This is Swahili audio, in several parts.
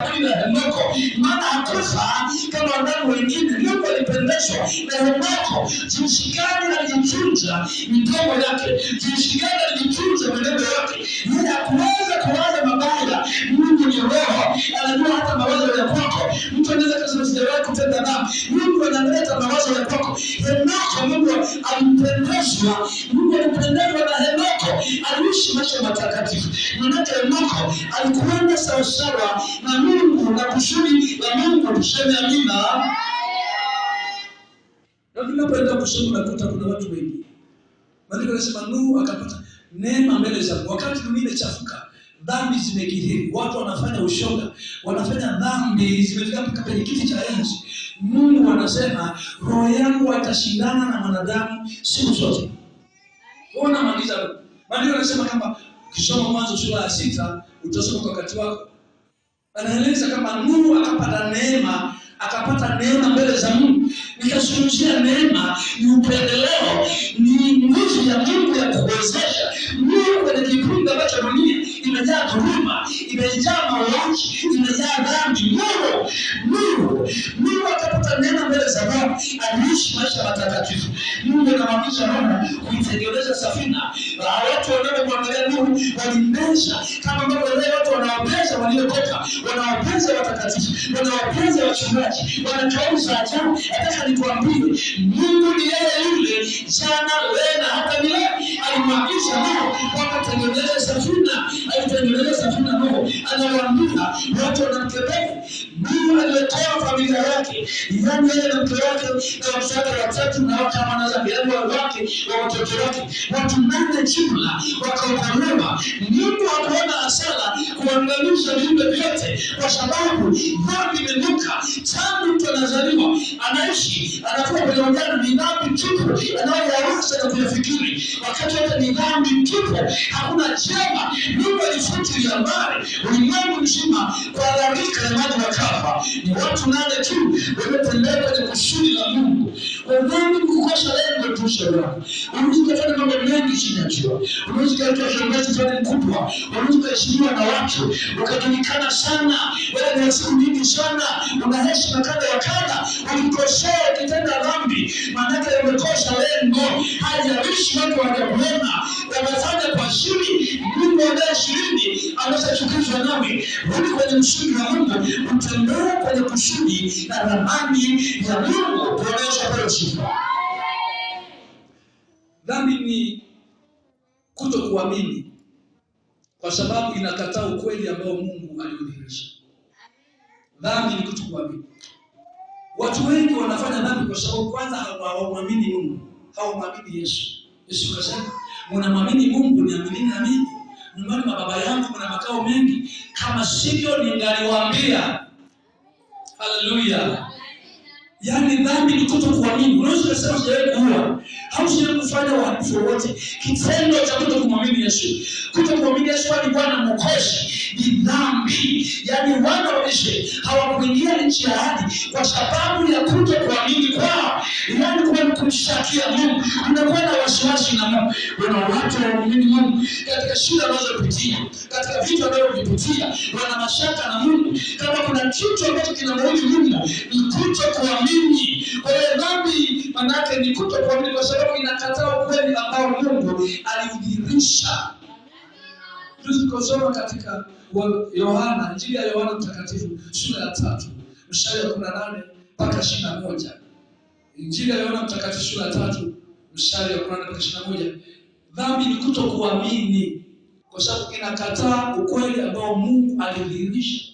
La Henoko, maana hakufa kama wanadamu wengine. Mungu alipendezwa na Henoko jinsi gani alijitunza midomo yake, jinsi gani alijitunza maneno yake. Yeye hakuweza kuwaza mabaya. Mungu ni roho, anajua hata mawazo ya kwako. Mtu anaweza kusema sijawahi kutenda dhambi, Mungu analeta mawazo ya kwako. Henoko, Mungu alipendezwa, Mungu alipendezwa na Henoko, aliishi maisha matakatifu. Maanake Henoko alikwenda sawasawa na Mungu na kusudi la Mungu. Tuseme amina. Na tunapoenda kusoma nakuta kuna watu wengi. Maandiko yanasema Nuhu akapata neema mbele za Mungu. Wakati dunia imechafuka, dhambi zimekithiri, watu wanafanya ushoga, wanafanya dhambi, zimefika mpaka kwenye kiti cha enzi. Mungu anasema roho yangu atashindana na mwanadamu siku zote. Ona maagizo. Maandiko yanasema kama ukisoma Mwanzo sura ya 6 utasoma kwa wakati wako. Anaeleza kama Nuhu akapata neema, akapata neema mbele za Mungu. Nikazungumzia neema ni upendeleo, ni nguvu ya Mungu ya kuwezesha. Mungu kwenye kipindi ambacho dunia imejaa dhuluma, imejaa mauaji, imejaa dhambi, Mungu akapata neema mbele za Mungu, aliishi maisha matakatifu. Mungu anamwagiza Nuhu kuitengeneza safina. Watu wanaomwangalia Nuhu walimbeza, kama ambavyo leo watu wanawapeza waliokoka, wanawapeza watakatifu, wanawapeza wachungaji, wanakauza ajabu. Nataka nikwambie, Mungu ni yeye yule jana, leo na hata milele. Alimwagiza Nuhu kwamba tengeneza safina, alitengeneza safina. Nuhu anawaambia watu wanamkemea. Nuhu alitoa familia yake, yaani yeye na mke wake na watoto wake watatu na wake wana zake, yaani wake wa watoto wake, watu 8 jumla wakaokolewa. Mungu hakuona hasara kuangamiza viumbe vyote, kwa sababu dhambi imenuka. Tangu mtu anazaliwa, anaishi, anakuwa kwenye ujana, ni dhambi tupu anayoyawaza na kuyafikiri wakati wote, ni dhambi tupu, hakuna jema. Mungu alifutilia mbali ulimwengu mzima kwa gharika ya maji wakafa. Ni watu 8 tu waliotembea kwenye kusudi la Mungu. Kwa dhambi kukosa lengo tu, sheria. Unaweza kufanya mambo mengi chini ya jua. Unaweza kuwa kiongozi fulani mkubwa, unaweza kuheshimiwa na watu, ukajulikana sana, wewe ni siku nyingi sana, una heshima kadha wa kadha. Ulikosea ukitenda dhambi, maanake umekosa lengo. Haijalishi watu hawajakuona, wamefanya kwa siri. Mungu anaye shirini ameshachukizwa nawe. Rudi kwenye msingi wa Mungu, utembee kwenye kusudi na ramani ya Mungu. Tuonesha pale sifa. Dhambi ni kutokuamini, kwa sababu inakataa ukweli ambao Mungu aliudhihirisha. Dhambi ni kutokuamini. Watu wengi wanafanya dhambi kwa sababu kwanza hawamwamini Mungu, hawamwamini Yesu. Yesu akasema, mnamwamini Mungu, niaminini na mimi. Nyumbani mwa Baba yangu mna makao mengi, kama sivyo ningaliwaambia. Haleluya. Yaani dhambi ni kutokuamini. Unaweza kusema sijawahi kuua, hausijawahi kufanya uhalifu wowote. Kitendo cha kutokumwamini Yesu, kutokumwamini Yesu ni Bwana Mwokozi, ni dhambi. Yaani wana wa Israeli hawakuingia nchi ya ahadi kwa sababu ya kutokuamini kwao. Yaani kwa kumshakia Mungu, unakuwa na wasiwasi na Mungu. Kuna watu hawaamini Mungu katika shida wanazopitia, katika vitu wanavyovipitia, wana mashaka na Mungu. Kama kuna kitu ambacho kinamuudhi Mungu ni kutokuamini. Kwa hiyo dhambi maana yake ni kutokuamini, kwa sababu inakataa ukweli ambao Mungu aliudhihirisha. Tusikosoma katika Yohana, Injili ya Yohana Mtakatifu sura ya 3 mstari wa 18 mpaka 21. Injili ya Yohana Mtakatifu sura ya 3 mstari wa 18 mpaka 21. Dhambi ni kutokuamini, kwa sababu inakataa ukweli ambao Mungu alidhihirisha.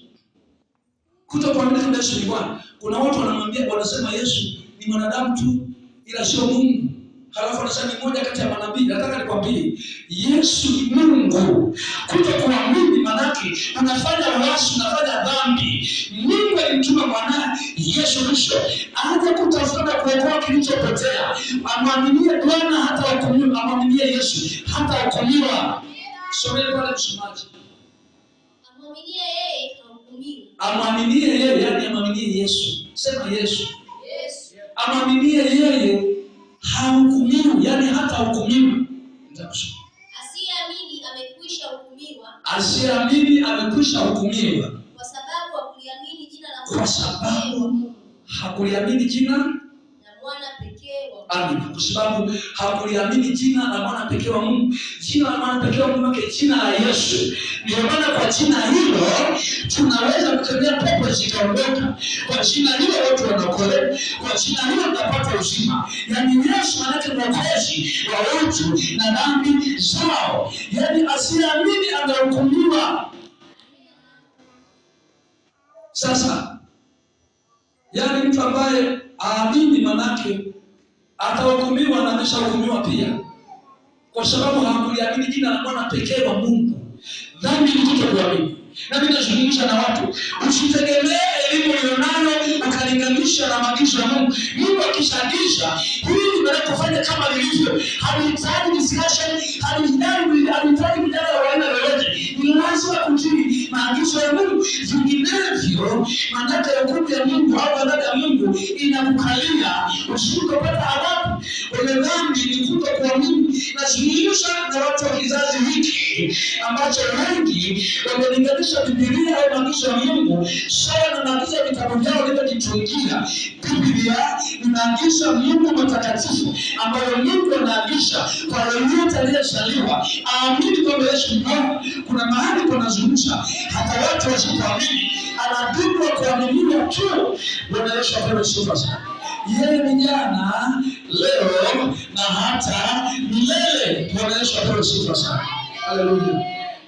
Kutokuamini kama Yesu ni Bwana. Kuna watu wanamwambia, wanasema Yesu ni mwanadamu tu ila sio Mungu. Halafu anasema ni mmoja kati ya manabii. Nataka nikwambie Yesu ni Mungu. Kutokuamini maana yake unafanya uasi, unafanya dhambi. Mungu alimtuma mwanae Yesu Kristo aje kutafuta na kuokoa kilichopotea. Amwaminie Bwana hatahukumiwa, amwaminie Yesu hatahukumiwa. Someni pale msomaji. Amwaminie yeye hahukumiwi. Amwaminie yeye, yani amwaminie Yesu. Sema Yesu. Yesu. Amwaminie yeye hahukumiwi, yani hatahukumiwa. Nitakusoma. Asiyeamini amekwisha hukumiwa. Asiyeamini amekwisha hukumiwa. Kwa sababu hakuliamini jina la Kwa mwana sababu pekee wa Mungu. Hakuliamini jina La mwana pekee wa Mungu. Amina. Kwa sababu hakuliamini jina la mwana pekee wa Mungu. Jina la mwana pekee wa Mungu maana jina la Yesu. Ndio maana kwa jina hilo tunaweza kukemea pepo zikaondoka. Kwa jina hilo watu wanaokolewa. Kwa jina hilo tunapata uzima. Yaani Yesu maana yake mwokozi wa watu na dhambi zao. Yaani asiyeamini anahukumiwa. Sasa yaani mtu ambaye aamini manake atahukumiwa na ameshahukumiwa pia, kwa sababu hakuliamini jina la mwana pekee wa Mungu. Dhambi ni kutokuamini. Na mimi nazungumza na watu, usitegemee elimu ulionayo ukalinganisha na maagizo ya Mungu. Mungu akishaagiza hili ndio kufanya kama lilivyo, halihitaji discussion, halihitaji mjadala wa aina yoyote. Ni lazima kutii maagizo ya Mungu, vinginevyo manake hukumu ya Mungu au adhabu ya Mungu inakukalia usipopata adhabu. Kwenye dhambi ni kutokuamini. Nazungumza na watu wa kizazi hiki ambacho wengi wamelinganisha Biblia au maagizo ya Mungu sawa na maagizo ya vitabu vyao walivyojitungia. Biblia ni maagizo ya Mungu matakatifu ambayo Mungu anaagiza kwa yeyote aliyezaliwa aamini kwamba Yesu ni Bwana. Kuna mahali panazungumza hata watu wasipoamini, anapimwa kuaminiwa tu. Bwana Yesu apewe sifa sana. Yeye ni jana, leo na hata milele. Bwana Yesu apewe sifa sana. Haleluya.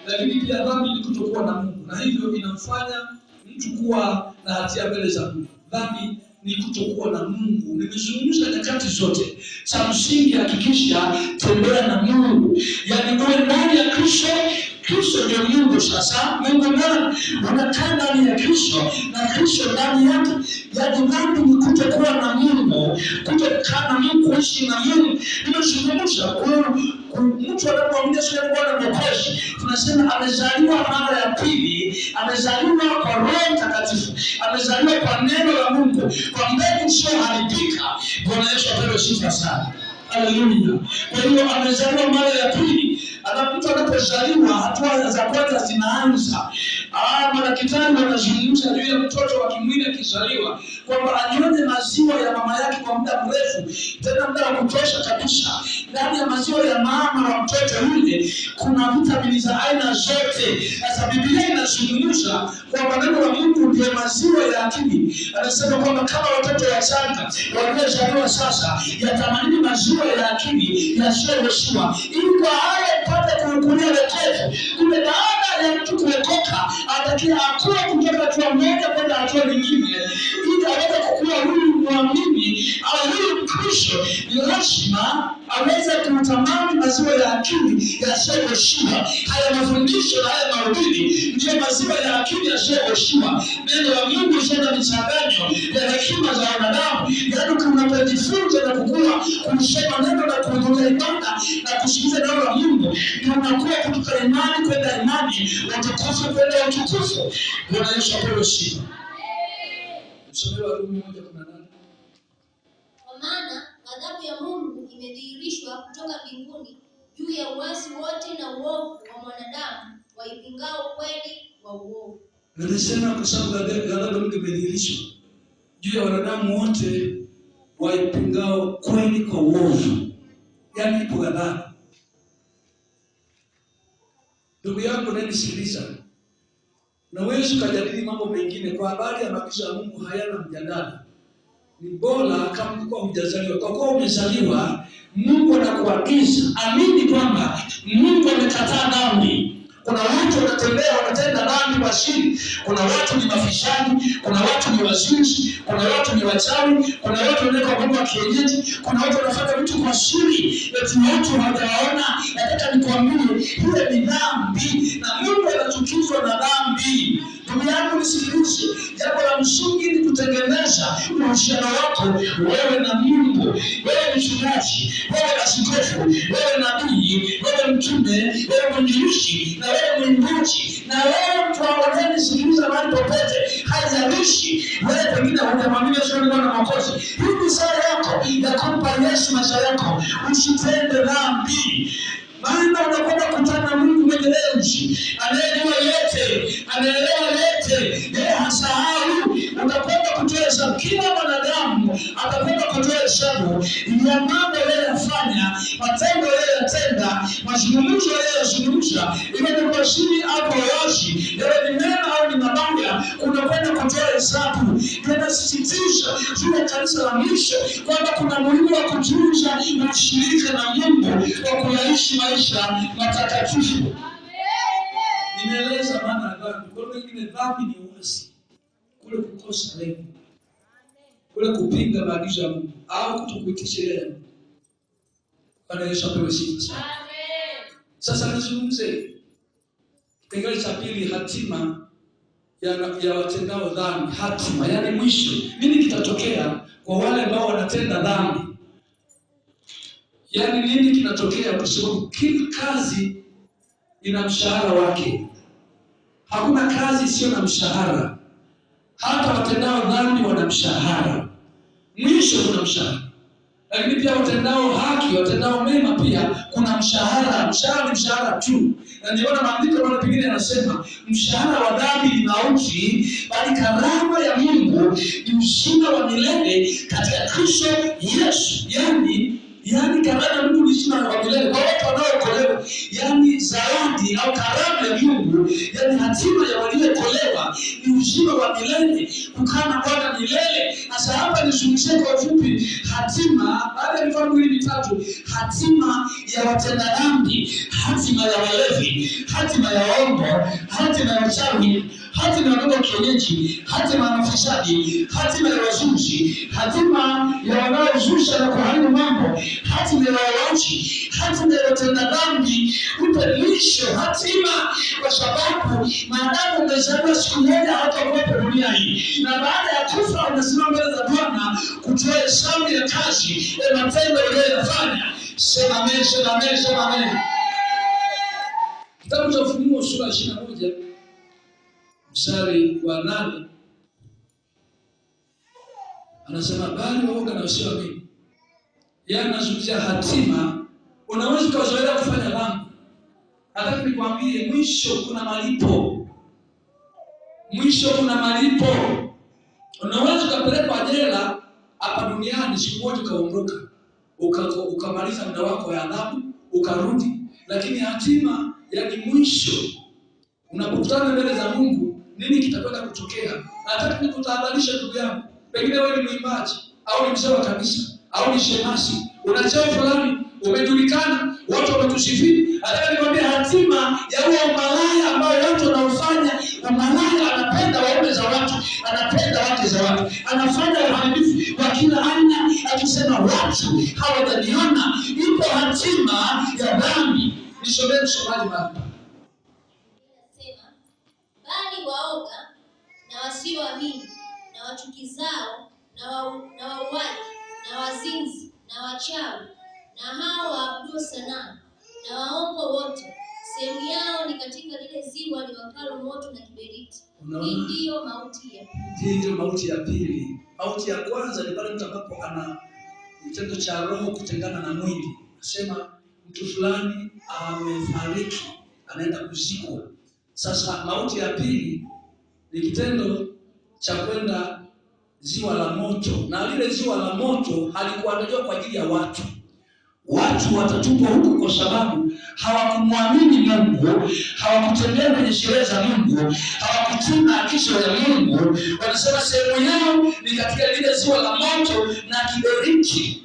Lakini pia dhambi ni kutokuwa na Mungu, na hivyo inamfanya mtu kuwa na hatia mbele za Mungu. Dhambi ni kutokuwa na Mungu. Nimezungumza nyakati zote, cha msingi hakikisha tembea na Mungu, yaani uwe ndani ya Kristo. Kristo ndio Mungu. Sasa Mungu Mwana, unakaa ndani ya Kristo na Kristo ndani yake. Yaani dhambi ni kutokuwa na Mungu, kutokaa na Mungu, kuishi na Mungu. Nimezungumza mtu anapoamini Yesu ni Bwana Mwokozi, tunasema amezaliwa mara ya pili, amezaliwa kwa Roho Mtakatifu, amezaliwa kwa neno la Mungu, kwa mbegu isiyoharibika. Bwana Yesu apewe sifa sana. Haleluya. Kwa hiyo amezaliwa mara ya pili. Mtu anapozaliwa hatua za kwanza zinaanza. Madaktari wanazungumza juu ya mtoto wa kimwili akizaliwa kwamba anyonye maziwa ya mama yake kwa muda mrefu, tena muda wa kutosha kabisa. Ndani ya maziwa ya mama wa mtoto yule kuna vitamini za aina zote. Sasa Biblia inazungumza kwamba neno la Mungu ndiyo maziwa ya akili. Anasema kwamba kama watoto wachanga waliozaliwa sasa, yatamanini maziwa ya akili yasiyoruhusiwa, ili kwa haya mpate kuhukulia wokovu. Kumbe baada ya mtu kuokoka, atakiwa akue kutoka hatua moja kwenda hatua nyingine, ili aweze kukua huyu mwamini au huyu Mkristo, ni lazima aweze kutamani maziwa ya akili yasiyoghoshiwa. Haya mafundisho na haya mahubiri ndiyo maziwa ya akili yasiyoghoshiwa. Neno la Mungu sio na michanganyo ya hekima za wanadamu. Yaani, unapojifunza na kukua kusoma neno na kuhudhuria ibada na kusikiliza neno la Mungu, ndio unakuwa kutoka imani kwenda imani, utukufu kwenda utukufu. Bwana Yesu apewe sifa. Msomee Warumi 1:18. Kwa maana ghadhabu ya Mungu imedhihirishwa kutoka mbinguni juu ya uasi wote na uovu wa mwanadamu waipingao kweli wa uovu. Nilisema kwa sababu ghadhabu ya Mungu imedhihirishwa juu ya wanadamu wote waipingao kweli kwa uovu. Yaani ipo ghadhabu. Ndugu yangu unayenisikiliza, unaweza ukajadili mambo mengine kwa habari ya maagizo ya Mungu, hayana mjadala. Ni bora kama ulikuwa hujazaliwa. Kwa kuwa umezaliwa, Mungu anakuagiza amini kwamba Mungu amekataa dhambi. Kuna watu wanatembea wanatenda dhambi kwa siri. Kuna watu ni mafisadi, kuna watu ni wazinzi, kuna watu ni wachawi, kuna watu wanaweka Mungu wa kienyeji, kuna watu wanafanya vitu kwa siri, eti watu hawajawaona. Nataka nikwambie, hiyo ni dhambi na Mungu anachukizwa na dhambi. Ndugu yangu nisikilize, jambo la msingi ni kutengeneza uhusiano wako wewe na Mungu. Wewe mchungaji, wewe askofu, wewe nabii, wewe mtume, wewe mwinjilisti, na wewe mwimbaji, na wewe mtu unayenisikiliza mahali popote, haijalishi wewe pengine hujamwamini Yesu ni Bwana Mwokozi, hii ni saa yako ya kumpa Yesu maisha yako. Usitende dhambi, maana unakwenda kukutana na Mungu mwenye enzi, anayejua yote, anaelewa yote, yeye hasahau. hesabu. Kila mwanadamu atakwenda kutoa hesabu ya mambo aliyoyafanya, matendo aliyoyatenda, mazungumzo aliyoyazungumza, iwe ni kwa siri au kwa wazi, yawe ni mema au ni mabaya, kunakwenda kutoa hesabu. Inasisitiza juu ya kanisa la mwisho kwamba kuna muhimu wa kutunza ushirika na Mungu kwa kuyaishi maisha matakatifu. Nimeeleza maana ya dhambi. Kwa lugha nyingine, dhambi ni uasi, kule kukosa lengo, kule kupinga maagizo ya Mungu au kutokuitii sheria ya Mungu. Bwana Yesu apewe sifa sana. Sasa nizungumze kipengele cha pili, hatima ya watendao dhambi. Hatima yaani mwisho, nini kitatokea kwa wale ambao wanatenda dhambi? Yaani nini kinatokea? Kwa sababu kila kazi ina mshahara wake. Hakuna kazi isiyo na mshahara. Hata watendao dhambi wana mshahara, mwisho kuna mshahara. Lakini pia watendao haki, watendao mema pia kuna mshahara. Mshahara ni mshahara tu, na ndio maana maandiko mara pengine yanasema mshahara wa dhambi ni mauti, bali karama ya Mungu ni uzima wa milele katika Kristo Yesu. Yaani karama ya Mungu ni uzima wa milele kwa watu wanaookolewa. Yaani zawadi au karama ya Mungu, yaani hatima ya waliookolewa ni uzima wa milele, kukaa na Bwana milele. Sasa hapa nizungumzie kwa ufupi hatima, baada ya mifano miwili mitatu, hatima ya watenda dhambi, hatima ya walevi, hatima ya waongo, hatima ya wachawi, hatima ya waganga kienyeji, hatima ya mafisadi, hatima ya wazushi, hatima ya wanaozusha na kuharibu mambo, hatima ya wauaji, hatima ya watenda dhambi. Upe mwisho hatima, kwa sababu maadamu umezaliwa siku moja hatakuwepo dunia hii, na baada ya kufa unasimama mbele za Bwana kutoa hesabu ya kazi ya matendo uliyoyafanya. Sema amen, sema amen, sema amen. Kitabu cha Ufunuo sura ya 21 mstari wa 8 anasema, bali waoga na wasioamini. Yeye anazungumzia hatima. Unaweza ukazoea kufanya dhambi, nataka nikwambie, mwisho kuna malipo. Mwisho kuna malipo. Unaweza ukapelekwa jela hapa duniani, siku moja ukaondoka, ukamaliza muda wako wa adhabu, ukarudi, lakini hatima, yaani mwisho, unapokutana mbele za Mungu, nini kitakwenda kutokea? Nataka nikutahadharishe ndugu yangu, pengine wewe ni mwimbaji au ni mzee wa kanisa au ni shemasi, una cheo fulani, umejulikana, watu wamekusifia. Nataka nikwambie hatima ya huo umalaya ambao watu wanaofanya umalaya, anapenda waume za watu, anapenda wake za watu, anafanya uharibifu wa kila aina, akisema watu hawajaniona. Ipo hatima ya dhambi. Nisomee msomaji mahali. Inasema, bali waoga na wasioamini na wachukizao na wauaji na wazinzi na wachawi na hao waabudu sanamu na waongo wote, sehemu yao ni katika lile ziwa liwakalo moto na kiberiti. Hii ndiyo mauti ya pili. Hii ndiyo mauti ya pili. Mauti ya kwanza ni pale mtu ambapo ana kitendo cha roho kutengana na mwili, nasema mtu fulani amefariki, anaenda kuzikwa. Sasa mauti ya pili ni kitendo cha kwenda ziwa la moto, na lile ziwa la moto halikuandaliwa kwa ajili ya watu. Watu watatupwa huku kwa sababu hawakumwamini Mungu, hawakutembea kwenye sheria za Mungu, hawakutii maagizo ya Mungu. Wanasema sehemu yao ni katika lile ziwa la moto na kiberiti.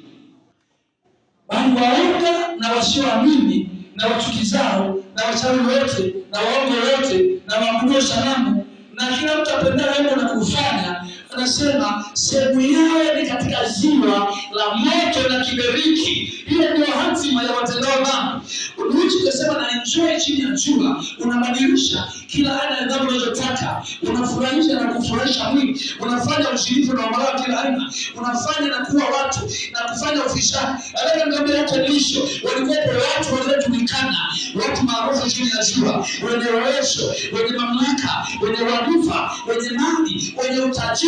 Bali waoga na wasioamini na wachukizao na wachawi wote na waongo wote na waabudu sanamu na kila mtu apendaye wema na kufanya, anasema sehemu yao ni katika ziwa la moto na kiberiti. Hiyo ndio hatima ya watendao dhambi. Unaweza ukasema na enjoy chini ya jua, unabadilisha kila aina ya dhambi unazotaka, unafurahisha na kufurahisha mwili, unafanya ushirifu na umalaya kila aina, unafanya na kuwa watu na kufanya ufisadi. Nataka nikwambie hapo mwisho walikuwepo watu waliojulikana, watu maarufu chini ya jua, wenye uwezo, wenye mamlaka, wenye wadhifa, wenye mali, wenye utajiri.